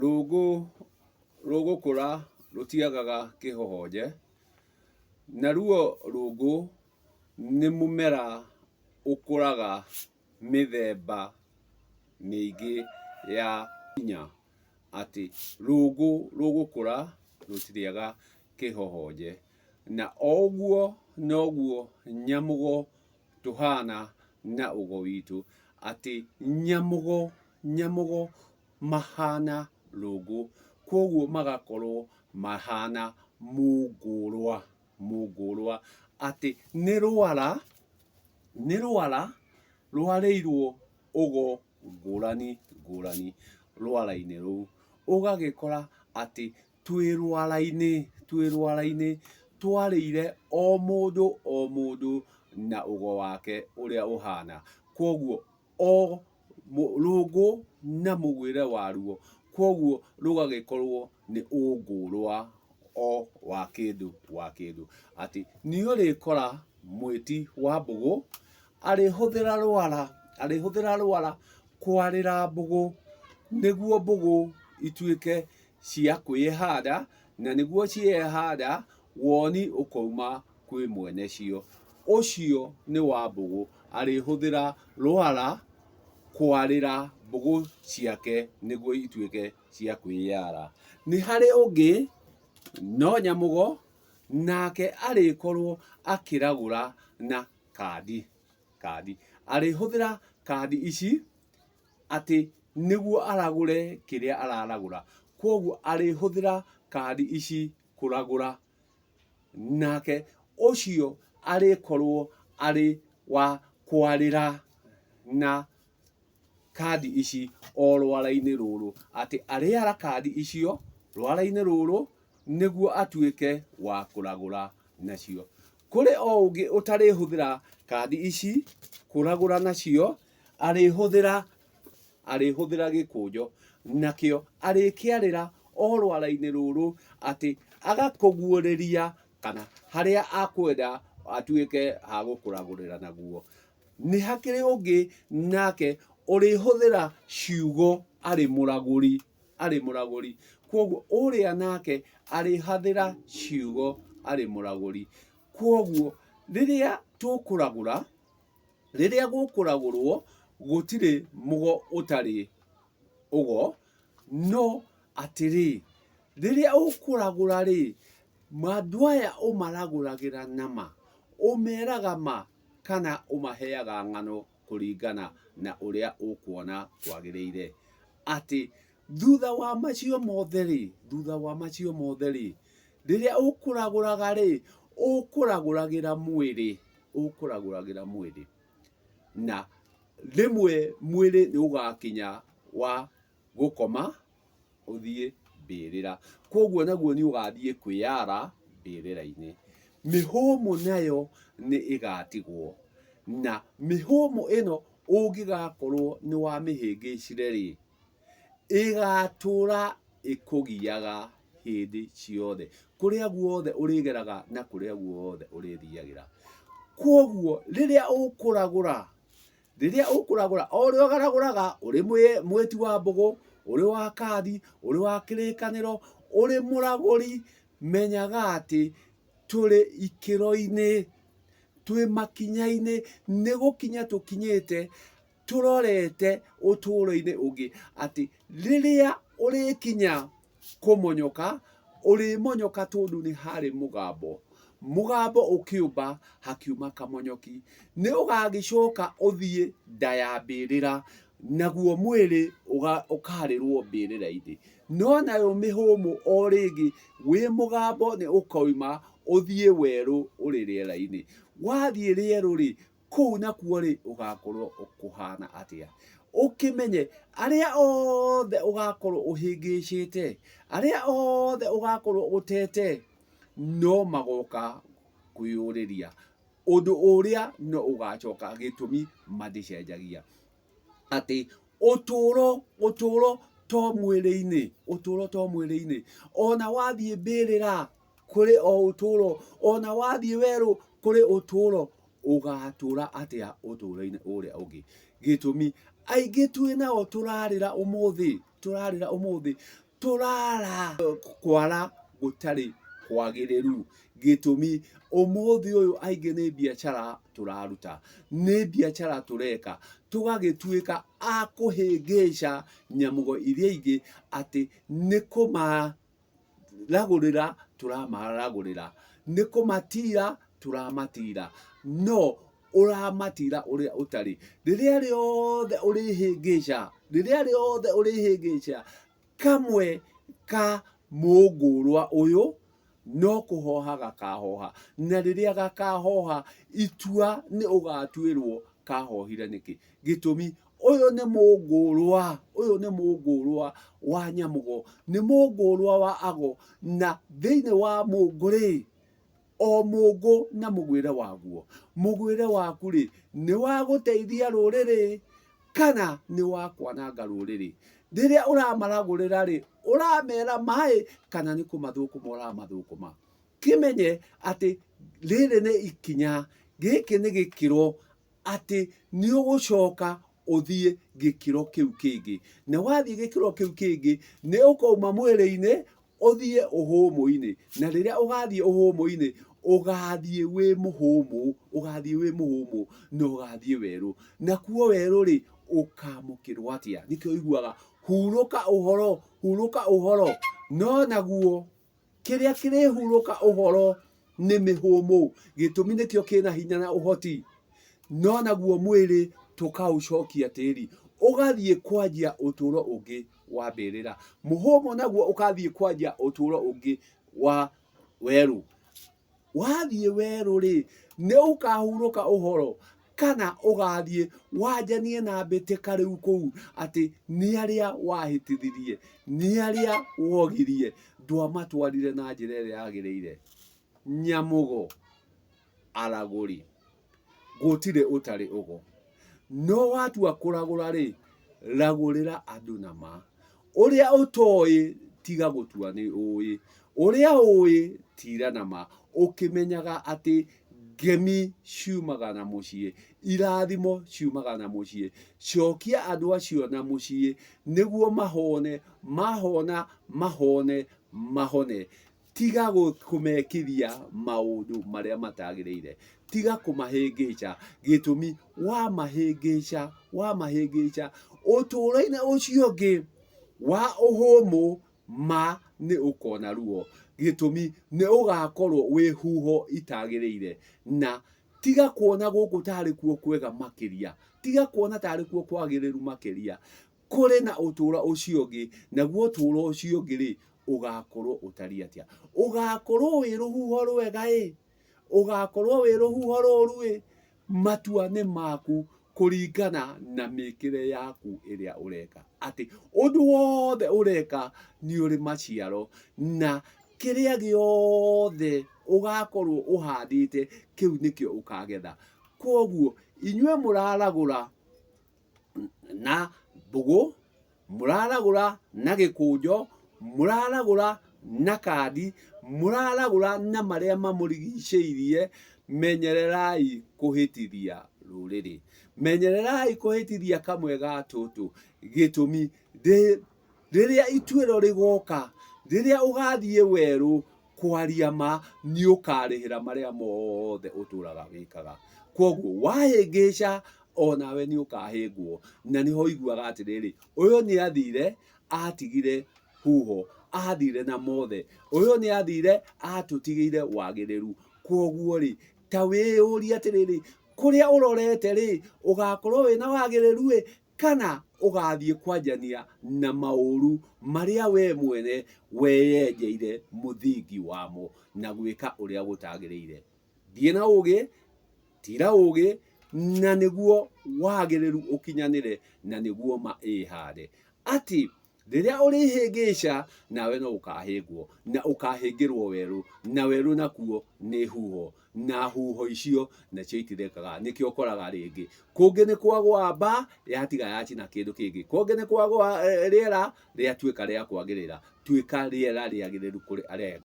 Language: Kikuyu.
Rũngũ rũgũkũra rũtiagaga kĩhohonje, naruo rũngũ nĩ mũmera ũkũraga mĩthemba mĩingĩ ya hinya atĩ rũngũ rũgũkũra rũtirĩaga kĩhohonje. Na o ũguo noguo nyamũgo tũhana na ũgo witũ, atĩ nyamũgo, nyamũgo mahana rũngũ, kwoguo magakorwo mahana mũngũrwa, mũngũrwa, atĩ nĩ rwara, nĩ rwara rwarĩirwo ũgo ngũrani ngũrani rwara-inĩ rũu. Ũgagĩkora atĩ twĩ rwara-inĩ, twĩ rwara-inĩ twarĩire o mũndũ o mũndũ na ũgo wake ũrĩa ũhana. Kwoguo o rũngũ na mũgwĩre waruo, kwoguo rũgagĩkorwo nĩ ũngũrwa o wa kĩndũ wa kĩndũ. Atĩ nĩ ũrĩkora mwĩti wa mbũgũ arĩhũthĩra rwara, arĩhũthĩra rwara kwarĩra mbũgũ nĩguo mbũgũ ituĩke cia kwĩhanda, na nĩguo ciehanda woni ũkauma kwĩ mwene cio. Ũcio nĩ Wambũgũ arĩhũthĩra rwara kwarĩra mbũgũ ciake nĩguo ituĩke cia kwĩyara. Nĩ harĩ ũngĩ no Nyamũgo nake arĩkorwo akĩragũra na kandi. Kandi. Arĩhũthĩra kandi ici atĩ nĩguo aragũre kĩrĩa araragũra. Kwoguo arĩhũthĩra kandi ici kũragũra. Nake ũcio arĩkorwo arĩ wa kwarĩra na kandi ici o rwara-inĩ rũrũ, atĩ arĩara kandi icio rwara-inĩ rũrũ nĩguo atuĩke wa kũragũra nacio. Kũrĩ o ũngĩ ũtarĩhũthĩra kandi ici kũragũra nacio, arĩhũthĩra arĩhũthĩra gĩkũnjo, nakĩo arĩkĩarĩra o rwara-inĩ rũrũ atĩ agakũguũrĩria kana harĩa akwenda atuĩke ha gũkũragũrĩra naguo. Nĩ hakĩrĩ ũngĩ nake ũrĩhũthĩra ciugo arĩ mũragũri, arĩ mũragũri. Kwoguo ũrĩa nake arĩhathĩra ciugo arĩ mũragũri. Kwoguo rĩrĩa tũkũragũra, Rĩrĩa gũkũragũrwo gũtirĩ mũgo ũtarĩ ũgo, no atĩrĩ, rĩrĩa ũkũragũra-rĩ, andũ aya ũmaragũragĩra na ma? Ũmeraga ma kana ũmaheaga ng'ano kũringana na ũrĩa ũkuona kwagĩrĩire? Atĩ thutha wa macio mothe-rĩ, thutha wa macio mothe-rĩ, rĩrĩa ũkũragũraga-rĩ, ũkũragũragĩra mwĩrĩ, ũkũragũragĩra mwĩrĩ. Na rĩmwe mwĩrĩ nĩ ũgakinya wa gũkoma ũthiĩ mbĩrĩra. Kwoguo naguo nĩ ũgathiĩ kwĩyara mbĩrĩra-inĩ. Mĩhũmũ nayo nĩ ĩgatigwo. Na mĩhũmũ ĩno ũngĩgakorwo nĩ wamĩhĩngĩcire-rĩ, ĩgatũra ĩkũgiaga hĩndĩ ciothe, kũrĩa guothe ũrĩgeraga na kũrĩa guothe ũrĩthiagĩra. Kwoguo rĩrĩa ũkũragũra, rĩrĩa ũkũragũra, o ũrĩa ũragũraga ũrĩ mwĩti wa mbũgũ, ũrĩ wa kandi, ũrĩ wa kĩrĩkanĩro, ũrĩ mũragũri, menyaga atĩ tũrĩ ikĩro-inĩ, twĩ makinya-inĩ, nĩ gũkinya tũkinyĩte tũrorete ũtũũro-inĩ ũngĩ atĩ rĩrĩa ũrĩkinya kũmonyoka, ũrĩmonyoka tondũ nĩ harĩ mũgambo. Mũgambo ũkĩũmba hakiuma kamonyoki. Nĩ ũgagĩcoka ũthiĩ nda ya mbĩrĩra, naguo mwĩrĩ ũkarĩrwo mbĩrĩra-inĩ. No nayo mĩhũmũ o rĩngĩ wĩ mũgambo nĩ ũkoima ũthiĩ werũ ũrĩ rĩera-inĩ. Wathiĩ rĩerũ-rĩ, kũu nakuo-rĩ, ũgakorwo kũhana atĩa? Ũkĩmenye arĩa othe ũgakorwo ũhĩngĩcĩte, arĩa othe ũgakorwo ũtete, no magoka kwĩyũrĩria ũndũ ũrĩa no ũgacoka gĩtũmi maticenjagia. Atĩ ũtũũro, ũtũũro to mwĩrĩ-inĩ, ũtũũro to mwĩrĩ-inĩ. Ona wathiĩ mbĩrĩra kũrĩ o ũtũũro, ona wathiĩ werũ kũrĩ ũtũũro. Ũgatũra atĩa ũtũũro-inĩ ũrĩa ũngĩ? Gĩtũmi aingĩ twĩ nao tũrarĩra ũmũthĩ, tũrarĩra ũmũthĩ. Tũrara kwara gũtarĩ kwagĩrĩru. Gĩtũmi, ũmũthĩ ũyũ aingĩ nĩ biacara tũraruta, nĩ biacara tũreka, tũgagĩtuĩka a kũhĩngĩca nyamũgo iria ingĩ atĩ nĩ kũmaragũrĩra tũramaragũrĩra, nĩ kũmatira tũramatira, no ũramatira ũrĩa ũtarĩ. Rĩrĩa rĩothe ũrĩhĩngĩca, rĩrĩa rĩothe ũrĩhĩngĩca kamwe ka mũngũrwa ũyũ, no kũhoha gakahoha, na rĩrĩa gakahoha itua nĩ ũgatuĩrwo kahohire nĩkĩ. Gĩtũmi, ũyũ nĩ mũngũrwa, ũyũ nĩ mũngũrwa wa nyamũgo, nĩ mũngũrwa wa ago, na thĩinĩ wa mũngũ rĩ, o mũngũ na mũgwĩre waguo. Mũgwĩre waku rĩ, nĩ wa gũteithia rũrĩrĩ kana nĩ wa kwananga rũrĩrĩ? Rĩrĩa ũramaragũrĩra rĩ, ũramera maĩ kana nĩ kũmathũkũma ũramathũkũma? Kĩmenye atĩ rĩrĩ nĩ ikinya, gĩkĩ nĩ gĩkĩro atĩ nĩ ũgũcoka ũthiĩ gĩkĩro kĩu kĩngĩ. Na wathiĩ gĩkĩro kĩu kĩngĩ, nĩ ũkauma mwĩrĩ-inĩ ũthiĩ ũhũmũ-inĩ. Na rĩrĩa ũgathiĩ ũhũmũ-inĩ, ũgathiĩ wĩ mũhũmũ, ũgathiĩ wĩ mũhũmũ na ũgathiĩ werũ. Na kuo werũ rĩ, ũkamũkĩrwo atĩa? Nĩkĩo ũiguaga hurũka ũhoro, hurũka ũhoro. No naguo kĩrĩa kĩrĩhurũka ũhoro nĩ mĩhũmũ, gĩtũmi nĩkĩo kĩna hinya na ũhoti. No naguo mwĩrĩ tũkaũcokia tĩri, ũgathiĩ kwanjia ũtũro ũngĩ wa mbĩrĩra. Mũhũmũ naguo ũkathiĩ kwanjia ũtũro ũngĩ wa werũ. Wathiĩ werũ-rĩ, nĩ ũkahurũka ũhoro kana ũgathiĩ wanjanie na mbĩtĩka rĩu kũu atĩ nĩ arĩa wahĩtithirie, nĩ arĩa wogirie, ndwamatwarire na njĩra ĩrĩa yagĩrĩire. Nyamũgo, aragũri. Gũtirĩ ũtarĩ ũgo. No watua kũragũra rĩ, ragũrĩra andũ na ma. Ũrĩa ũtoĩ tiga gũtua nĩ ũĩ. Ũrĩa ũĩ tira na ma ũkĩmenyaga atĩ ngemi ciumaga na mũciĩ, irathimo ciumaga na mũciĩ. Cokia andũ acio na mũciĩ nĩguo mahone, mahona mahone mahone. Tiga kũmekithia maũndũ marĩa matagĩrĩire, tiga kũmahĩngĩca, gĩtũmi wamahĩngĩca, wamahĩngĩca ũtũũro-inĩ ũcio ũngĩ wa ũhũmũ ma nĩ ũkona ruo, gĩtũmi nĩ ũgakorwo wĩ huho itagĩrĩire. Na tiga kuona gũkũ tarĩ kuo kwega makĩria, tiga kuona tarĩ kuo kwagĩrĩru makĩria, kũrĩ na ũtũũro ũcio ũngĩ, naguo ũtũũro ũcio ũngĩ rĩ, ũgakorwo ũtariĩ atĩa? Ũgakorwo wĩ rũhuho rwega ĩ, ũgakorwo wĩ rũhuho rũru ĩ, matua nĩ maku kũringana na mĩkĩre yaku ĩrĩa ũreka. Atĩ ũndũ wothe ũreka nĩ ũrĩ maciaro, na kĩrĩa gĩothe ũgakorwo ũhandĩte kĩu nĩkĩo ũkagetha. Kwoguo inyuĩ mũraragũra na mbũgũ, mũraragũra na gĩkũnjo, mũraragũra na kandi, mũraragũra na marĩa mamũrigicĩirie, menyererai kũhĩtithia rũrĩrĩ. Menyererai kũhĩtithia kamwe ga tũtũ. Gĩtũmi, rĩrĩa ituĩro rĩgoka, rĩrĩa ũgathiĩ werũ kwaria ma, nĩ ũkarĩhĩra marĩa mothe ũtũraga wĩkaga. Kwoguo wahĩngĩca onawe nĩ ũkahĩngwo. Na nĩho ũiguaga atĩrĩrĩ, ũyũ nĩ athire atigire huho, athire na mothe, ũyũ nĩ athire atũtigĩire wagĩrĩru. Kwoguo rĩ, ta wĩyũrie atĩrĩrĩ, kũrĩa ũrorete rĩ, ũgakorwo wĩna wagĩrĩru ĩ, kana ũgathiĩ kwanjania na maũru marĩa we mwene weyenjeire mũthingi wamo na gwĩka ũrĩa gũtagĩrĩire. Thiĩ na ũgĩ, tira ũgĩ, na nĩguo wagĩrĩru ũkinyanĩre, na nĩguo ma ĩhande. Atĩ rĩrĩa ũrĩhĩngĩca nawe no ũkahĩngwo, na ũkahĩngĩrwo werũ, na werũ nakuo nĩ huho, na huho icio nacio itithekaga. Nĩkĩo ũkoraga rĩngĩ kũngĩ nĩ kwagwa mba yatiga yacina kĩndũ kĩngĩ, kũngĩ nĩ kwagwa rĩera rĩatuĩka rĩa kwagĩrĩra. Tuĩka rĩera rĩagĩrĩru kũrĩ arĩa.